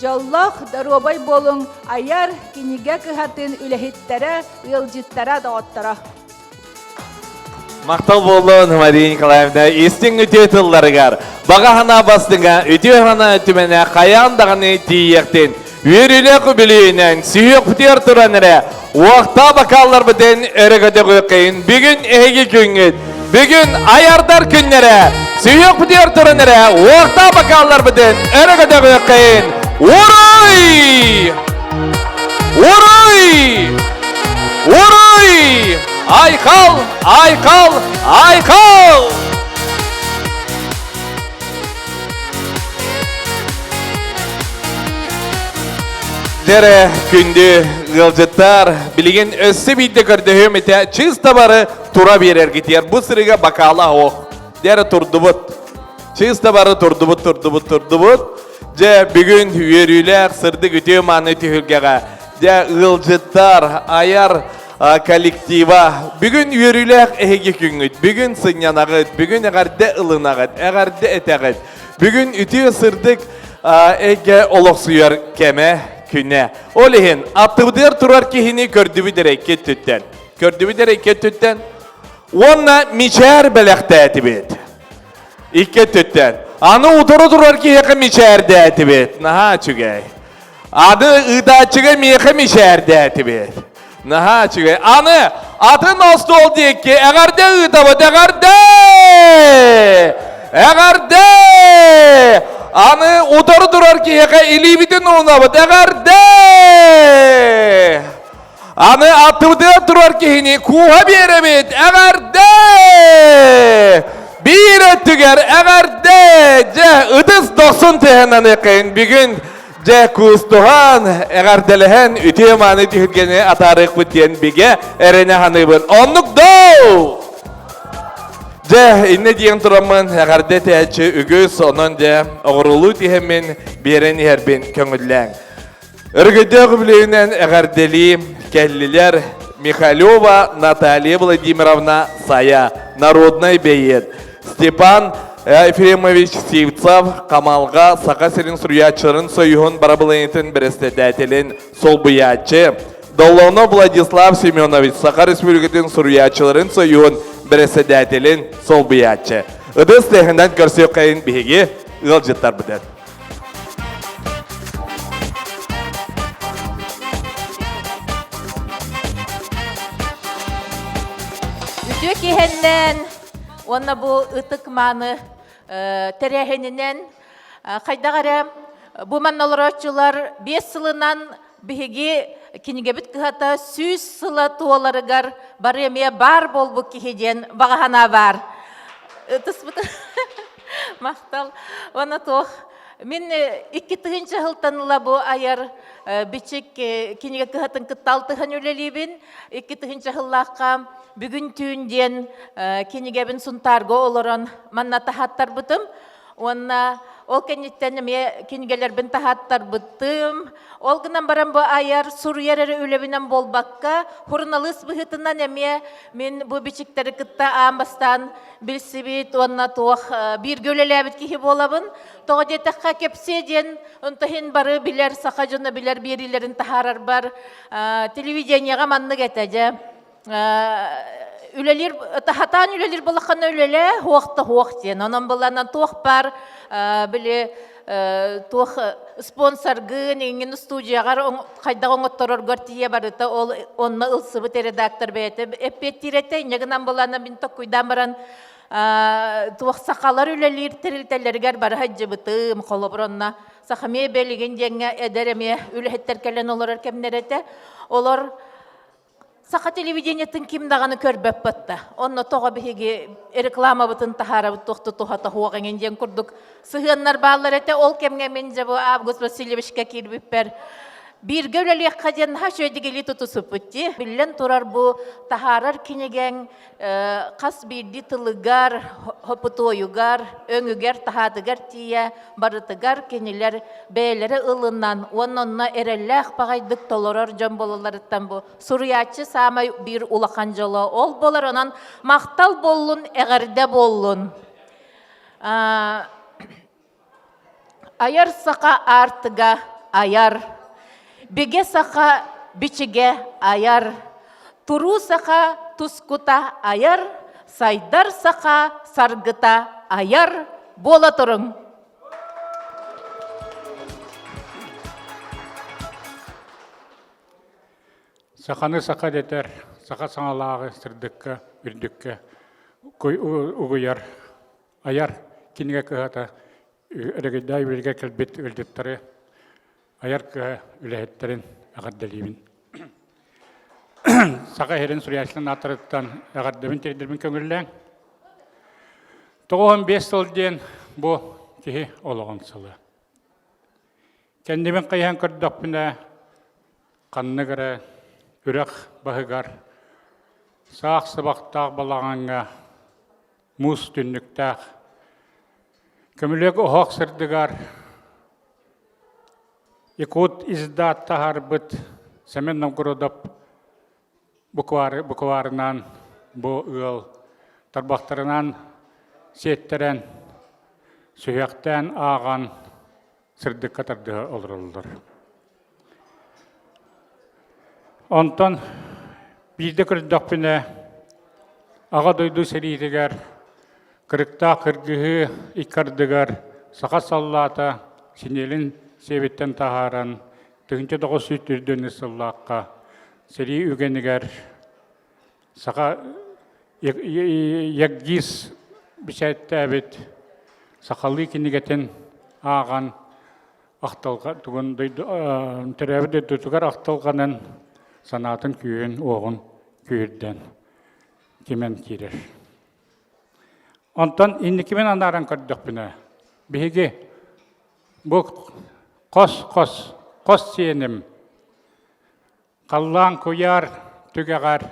дьоллоох, доруобай буолуҥ айар кинигэ кыһатын үлэһиттэрэ, ыалдьыттара, доҕотторо.
Махтал буоллун, Мария Николаевна, истиҥ үтүө тылларыгар. Баҕа санаа бастыҥа, үтүө санаа түмэнэ хайаан даҕаны тиийиэхтин. Үөрүүлээх үбүлүйүнэн, сүһүөхпүтүгэр туран эрэ, уохтаа бакаалларбытын өрө көтөҕүөххэйин. Бүгүн эһиги күҥҥүт, бүгүн айардар күннэрэ. Сүһүөхпүтүгэр туран эрэ, уохтаа бакаалларбытын өрө көтөҕүөххэйин. Уруй! Уруй! Уруй! Айхал! Айхал! Айхал! Дэрэ күндү ыалдьыттар, билигин өссө биирдэ көрдөһүөм этэ, чыыс бары тура биэрэргитигэр бу сырыга бакаала оһох. Дэрэ турдубут. Чыыс бары турдубут, турдубут, турдубут. Дьэ, бүгүн үөрүүлээх, сырдык үтүө мааны түһүлгэҕэ Дьэ, ыалдьыттар, айар коллектива. Бүгүн үөрүүлээх эһиги күҥҥүт, бүгүн сынньанаҕыт, бүгүн эҕэрдэ ылынаҕыт, эҕэрдэ этэҕит. Бүгүн үтүө сырдык эйгэ олохсуйар кэмэ, күнэ. Ол иһин аттыбытыгар турар киһини көрдүбүт эрэ икки өттүттэн. Көрдүбүт эрэ икки өттүттэн. Уонна мичээр бэлэхтээтибит. Икки өттүттэн. Аны утары турар киһиэхэ мичээрдээтибит. Наһаа үчүгэй. Аны ыытааччыга миэхэ мичээрдээтибит. Наһаа үчүгэй. Аны атын остуол диэки эҕэрдэ ыытабыт, эҕэрдэ! Эҕэрдэ! Аны утары турар киһиэхэ илиибитин уунабыт, эҕэрдэ! Аны аттыбытыгар турар киһини кууһа биэрэбит, эҕэрдэ! Биир өттүгэр эҕэрдэ! Дьэ, ытыс дохсун түһэн аныаххайын бүгүн. Дьэ, куустуһан, эҕэрдэлэһэн, үтүө мааны түһүлгэни атаарыахпыт диэн бигэ эрэнэ саныыбын. Оннук доо! Дьэ, иннэ диэн тураммын эҕэрдэ этээччи үгүс, онон дьэ, оҕурулуу түһэммин биэрэн иһэрбин көҥүллээҥ. Өрөгөйдөөх үбүлүөйүнэн эҕэрдэлии кэллилэр Михалева Наталья Владимировна Сая, народнай бэйиэт, Степан Ефремович Сивцев, Камалга Саха сирин суруйааччыларын союһун барабылыанньатын бэрэссэдээтэлин солбуйааччы, Доллонов Владислав Семенович, Саха Республикатын суруйааччыларын союһун бэрэссэдээтэлин солбуйааччы. Ытыс тыаһынан көрсүөххэйин биһиги ыалдьыттарбытын.
Үтүө киһэннэн уонна бу ытык мааны тэрээһининэн хайдах эрэ бу манна олорооччулар биэс сылынан биһиги кинигэбит кыһата 100 сыла туоларыгар бары эмиэ баар буолбут киһи диэн баҕа санаа баар. Ытыспыт махтал. Уонна туох мин 2000 сылтан ыла бу айар бичик кинигэ кыһатын кытта алтыһан үлэлиибин. 2000 сыллаахха бүгүн түүн диэн кинигэбин Сунтаарга олорон манна таһааттарбытым. Уонна ол кэнниттэн эмиэ кинигэлэрбин таһааттарбытым. Ол гынан баран бу айар, суруйар эрэ үлэбинэн буолбакка, суруналыыс быһыытынан эмиэ мин бу бичиктэри кытта аан бастаан билсибит уонна туох бииргэ үлэлээбит киһи буолабын. Тоҕо диэтэххэ, кэпсиэ диэн онтон бары билэр, саха дьоно билэр биэриилэрин таһаарарбар телевидениеҕа маннык этэ дьэ. Үлэлиир тахатаан үлэлиир балахана үлэлээ хуох да хуох диэн онон быланан туох бар били туох спонсоргын иҥин студияҕар хайдах оҥоттороргор тиийэ барыта ол онно ылсыбыт редактор бэйэтэ эппиэттиир этэ инньэ гынан былана мин токкуйдаан баран туох сахалар үлэлиир тэрилтэлэригэр бары сылдьыбытым холобур онно сахамиэ бэлигин диэҥҥэ эдэр эмиэ үлэһиттэр кэлэн олорор кэмнэр этэ олор Саха телевидениетын ким даҕаны көрбөт батта. Онно тоҕо биһиги рекламабытын таһаарабыт туох да туһата суох эҥин диэн курдук сыһыаннар бааллар этэ. Ол кэмҥэ мин дьэ бу Август Васильевичка киирбиппэр бииргэ үлэлиэххэ диэн наһаа үчүгэйдик илии тутусуппут дии. Биллэн турар бу таһаарар кинигэҥ хас биирдии тылыгар, хопутуойугар, өҥүгэр, таһаатыгар тиийэ барытыгар кинилэр бэйэлэрэ ылынан уонна онно эрэллээх баҕайдык толорор дьон буолалларыттан бу суруйааччы саамай биир улахан дьоло ол буолар. Онон махтал буоллун, эҕэрдэ буоллун. Айар саха аартыга айар, бигэ саха бичигэ айар, туруу саха тускута айар, сайдар саха саргыта айар буола туруҥ!
Саханы саха дэтэр, саха саҥалааҕы сырдыкка, үрдүккэ угуйар Айар кинигэ кыһата Өрөгөйдөөх үбүлгэ кэлбит ыалдьыттары айар кыһа үлэһиттэрин эҕэрдэлиибин. Саха иһэрин суруйааччыларын ааттарыттан эҕэрдэбин тиэрдэрбин көҥүллээҥ. 95 сыл диэн бу киһи олоҕун сыла. Кэннибин хайыһан көрдөхпүнэ, ханнык эрэ үрэх баһыгар саах сыбахтаах балаҕаҥҥа муус түннүктээх көмүлүөк оһох сырдыгар Якут издат таһаарбыт Семен Новгородов буквары букварынан бу ыал тарбахтарынан сиэттэрэн сүһүөхтээн ааҕан сырдыкка тардыһа олороллор. Онтон биирдэ көрдөхпүнэ, Аҕа дойду сэриитигэр кырыктаах кыргыһыы икки ардыгар саха саллаата синиэлин сиэбиттэн таһааран 1904 сыллаахха сэрии үгэнигэр саха ЯГДИС бэчээттээбит сахалыы кинигэтин ааҕан ахталҕа тугун дойду төрөөбүт дойдутугар ахталҕанан санаатын күүһүн уоҕун күүһүрдэн кимэн киирэр. Онтон инникибин анааран көрдөхпүнэ, биһиги бу Хос-хос, хос сиэним, халлаан куйаар түгэҕэр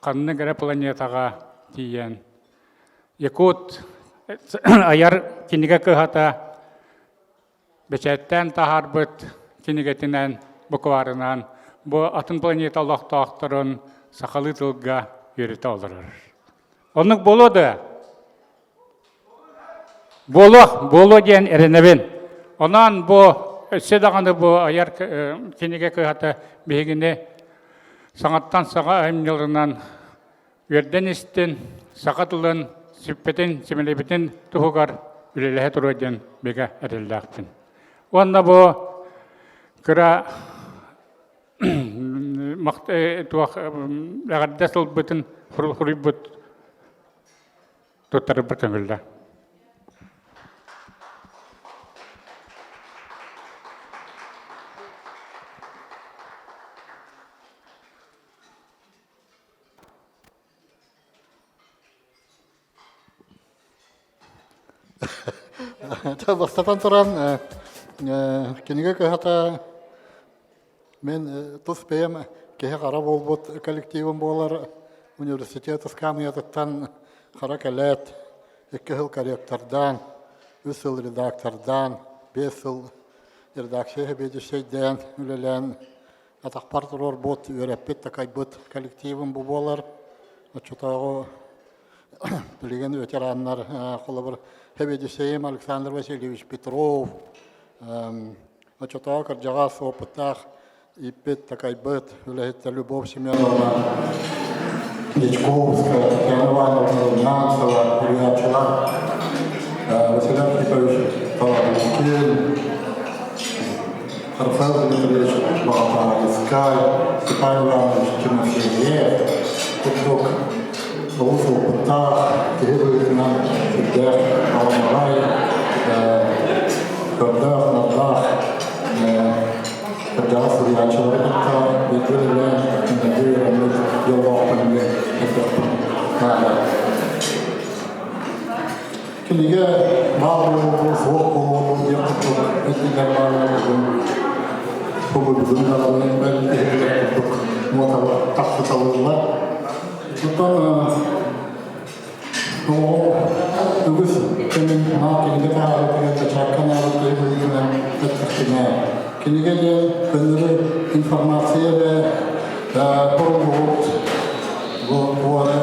ханнык эрэ планетаҕа тиийэн Якут айар кинигэ кыһата бэчээттээн таһаарбыт кинигэтинэн, букварынан бу атын планета олохтоохторун сахалыы тылга үөрэтэ олорор. Оннук буолуо да? Буолуох, буолуо диэн эрэнэбин. Онон бу өссө даҕаны бу айар кинигэ кыһата биһигини саҥаттан саҥа айымньыларынан үөрдэн истин, саха тылын сүппэтин, симэлийбитин туһугар үлэлэһэ туруо диэн бигэ эрэллээхпин. Уонна бу кыра туох эҕэрдэ сылбытын суруйбут туттарбыт көҥүллэ.
Бастатан туран, кинигэ кыһата мин тус бэйэм киһи хара буолбут коллективым буолар университет ыскаамыйатыттан хара кэлээт, икки сыл корректордаан, үс сыл редактордаан, биэс сыл редакция сэбиэдиссэйдээн үлэлээн атахпар туруорбут, үөрэппит, такайбыт коллективым бу буолар. Оччотооҕу билигин ветераннар, холобур, сэбиэдиссэйим Александр Васильевич Петров, оччотооҕу кырдьаҕас опыттаах ииппит, такайбыт үлэһиттэр Любовь Семеновна Дьячковская, Татьяна Ивановна Румянцева, суруйааччылар Василий Архипович Толоруткин, Рафаэл Дмитриевич Баҕатаайыскай, Степан Иванович Тимофеев курдук олус уопуттаах, киһи быһыытынан сүрдээх аламаҕай, көрдөөх-нардаах кырдьаҕас суруйааччылары кытта бииргэ үлэлээн, кинилэргэ үөрэммит дьоллоохпун диэн этиэхпин наада. Кинигэ баар буолуо, суох буолуо диэн курдук этиилэр бааллар бүгүн бу бүгүн даҕаны бэл иһиллэр курдук муоталар тахсыталыыллар. Оттон оҕо үгүс кэмин наар кинигэ таһаарыытыгар бэчээккэ анаабыт киһи быһыытынан эттэхпинэ, кинигэ диэн көннөрү информация эрэ торуллубут бу буора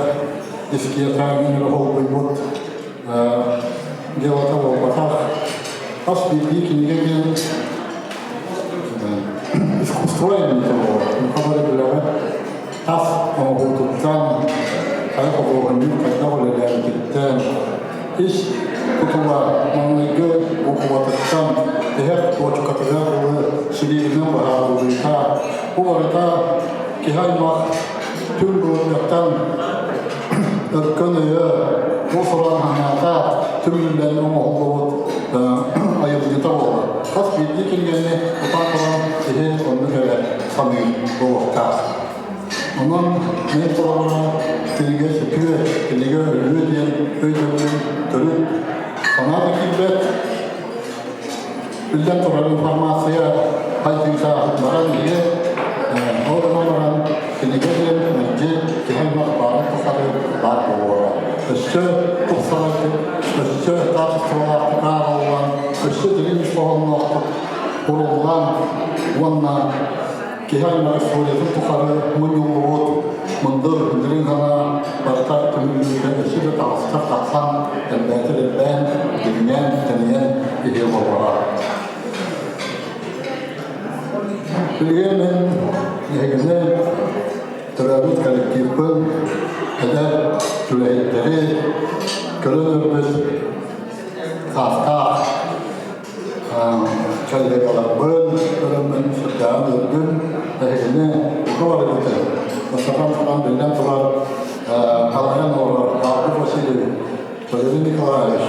дискиэтааҥҥын эрэ холбуйбут дьыалата буолбатах. Хас биирдии кинигэ диэн искусство эмиэ буолар. Муха бары билэҕит тас оҥоһуутуттан, хайа худуоһунньук хайдах үлэлээбититтэн, ис тутула маҥнайгы букватыттан тиһэх туочукатыгар дылы силиһинэн быһаарыллыыта, бу барыта киһи аймах түҥ былыргыттан өркөн өйө, уус-уран санаата түмүллэн оҥоһуллубут айымньыта буолар. Хас биирдии кинигэни тутан туран киһи оннук эрэ саныыр буолуохтаах. Онон мен толоруна кинигэ сүтүө, кинигэ өлүө диэн өйдөбүлүн төрүт санаа да киирбэт. Биллэн турар информация хайдыыта баран иһиэ, ол гынан баран кинигэ диэн мэлдьи киһи аймах баарын тухары баар буолуоҕа. Өссө тупсарардык, өссө хаачыстыбалаахтык ааҕыллан, өссө дириҥ ис хоһоонноохтук куруллан уонна киһи аймах историятын тухары мунньуллубут мындыр, дириҥ санаа барыта түмүллүүтэ өссө да таҕыстар тахсан, элбээтэр элбээн, дириҥээн, тэнийэн иһиэ буоллаҕа. Билигин мин эһигини төрөөбүт коллективпын, эдэр үлэһиттэри көрөн өлбүт саастаах коллегаларбын көрөммүн сүрдээҕин үөрдүм. Эһигини бука барыгытын бастатан туран биллэн турар салайан олорор Август Васильевич, Валерий Николаевич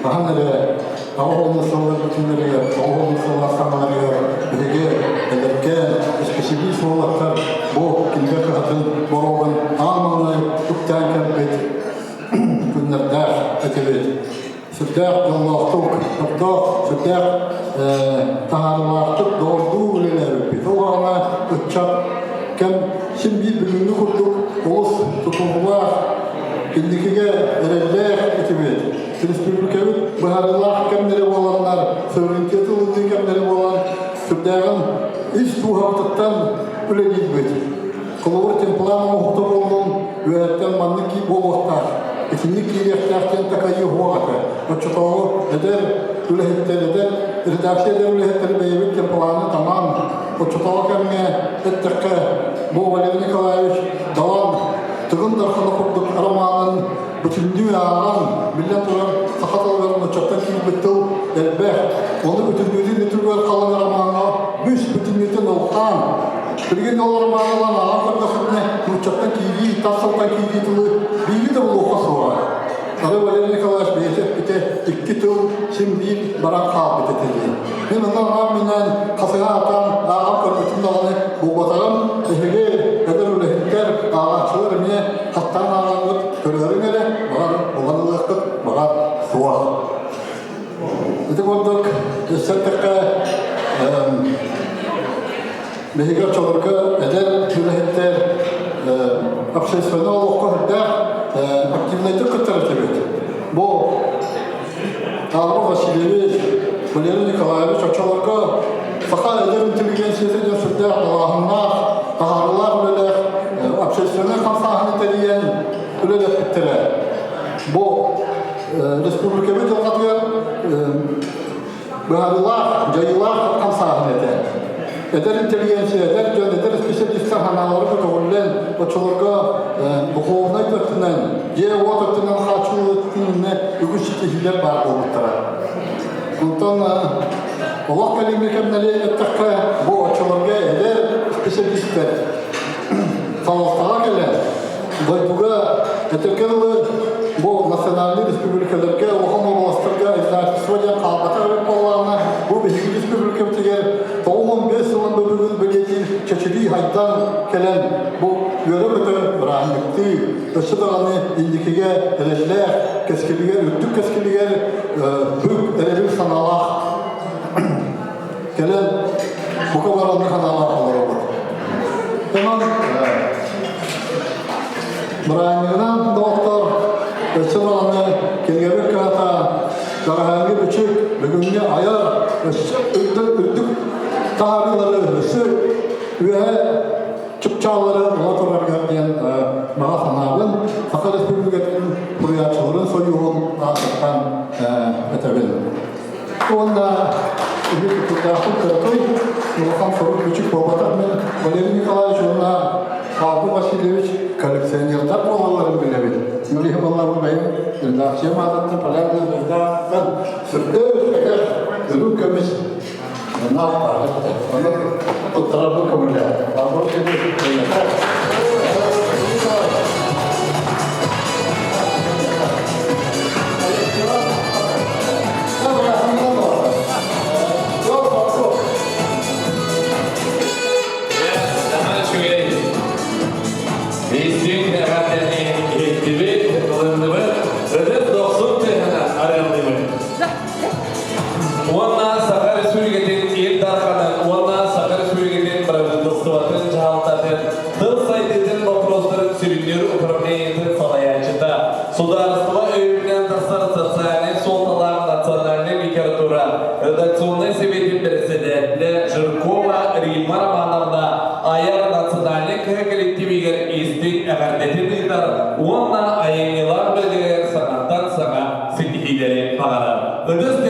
хаһан эрэ 90 сыллар бүтүннэригэр, 90 сыллар саҥаларыгар биһиги эдэркээн исписэлиис уолаттар бу кинигэ кыһатын боруогун аан маҥнай үктээн кэлбит күннэрдээх этибит. сүрдээх дьоллоохтук, ордоох сүрдээх таһаарыылаахтык доҕордуу үлэлээбиппит. Ол аҕана ыччат кэм син биир бүгүҥҥү курдук олус тутуллаах, инникигэ эрэллээх этибит. Республикабыт быһаарыылаах кэмнэрэ буоланнар, суверенитеты ылыныы кэмнэрэ буолан, сүрдээҕин ис дууһабытыттан үлэлиирбит. Холобур, темплан оҥоһута буоллун, үөһэттэн маннык буолуохтаах, итинник киириэхтээх диэн такайыы суох этэ. Оччотооҕу эдэр үлэһиттэр, эдэр редакция эдэр үлэһиттэрэ бэйэбит темпланы таҥан, оччотооҕу кэмҥэ эттэххэ, бу Валерий Николаевич Далан Тыгын Дархана курдук романын бүтүннүү ааҕан, биллэн турар, саха тылыгар нууччаттан киирбит тыл элбэх. Ону бүтүннүүтүн үтүгэр халыҥ ромаҥҥа бүс бүтүннүүтүн ылхаан, билигин ол романы ылан ааҕан көрдөхпүнэ, нууччаттан киирии, тас тылтан киирии тылы биири да булуохха суоҕа. Ары Валерий Николаевич бэйэтэ эппитэ, икки тыл син биир баран хаалбыт этэ дии. Мин онно анаан-минээн хасыһа аатаан ааҕан көрбүтүм даҕаны булбатаҕым. Эһиги эдэр үлэһиттэр, ааҕааччылар эмиэ хаттаан ааҕаҥҥыт көрөөрүҥ эрэ, баҕар булан ылыаххыт, баҕар суох. Ити курдук, өссө эттэххэ, биһиги оччолорго эдэр үлэһиттэр общественнай олоххо сүрдээх активнайдык кыттар этибит. Бу Алба Васильевич, Валерий Николаевич оччолорго саха эдэр интеллигенцията диэн сүрдээх далааһыннаах, таһаарыылаах үлэлээх общественнай хамсааһыны тэрийэн үлэлэппиттэрэ. Бу республикабыт дьылҕатыгар быһаарыылаах, дьайыылаах хамсааһын этэ. Эдэр интеллигенция, эдэр дьон, эдэр специалистар санаалара көтөҕүллэн, оччолорго духовнай өттүнэн, дьиэ-уот өттүнэн хааччыллыы өттүнэн үгүс ситиһиилэр баар буолбуттара. Онтон олох кэлиҥҥи кэмнэри эттэххэ, бу оччолорго эдэр специалистэр салалтаҕа кэлэн, дойдуга этэргэ дылы бу национальнай республикаларга улахан уобаластарга издательство диэн хаалбатах эбит буоллаҕына, бу биһиги республикабытыгар 95 сылын бүгүн бэлиэтиир чэчирии хайдан кэлэн бу үөрэ-көтө бырааһынньыктыы, өссө даҕаны инникигэ эрэллээх, кэскилигэр, үрдүк кэскилигэр бүк эрэбил санаалаах кэлэн бука баранны санаалаах олоробут. Онон бырааһынньыгынан доҕоттор, өссө даҕаны кинигэбит кыһата бэҕэһээҥҥи бичик, бүгүҥҥү айар өссө үрдүк үрдүк таһаарыылары өссө үөһэ чыпчааллары ыла тураргар диэн баҕа санаабын Саха Республикатын суруйааччыларын сойууһун аатыттан этэбин. Уонна үһү тутаахпын кыракый, улахан сорук бичик буолбатах мин Валерий Николаевич уонна Павел Васильевич коллекционердар буолалларын билэбин. Юрий Балларым бэйэм редакция маатыттан полярная звездаттан сүрдээх этэх үрүҥ көмүс наах Оны туттарарбын көҥүллээтим. Павел Васильевич
Истиҥ эҕэрдэни иһиттибит, ылынныбыт, ытык дохсун тыаһынан арыаллыыбыт. Уонна Саха Республикатын Ил Дарханын уонна Саха Республикатын Правительствотын дьаһалтатын тыл сайдыытын боппуруостарын сүрүннүүр управлениетын салайааччыта, судаарыстыба өйөбүлүнэн тахсар социальнай суолталаах национальнай литература редакционнай сэбиэтин бэрэссэдээтэлэ Жиркова Римма Романовна айар национальнай кыһа коллективигэр истиҥ эҕэрдэтин ыытар уонна айымньылаах үлэлэригэр саҥаттан саҥа ситиһиилэри баҕарар. Ытыс.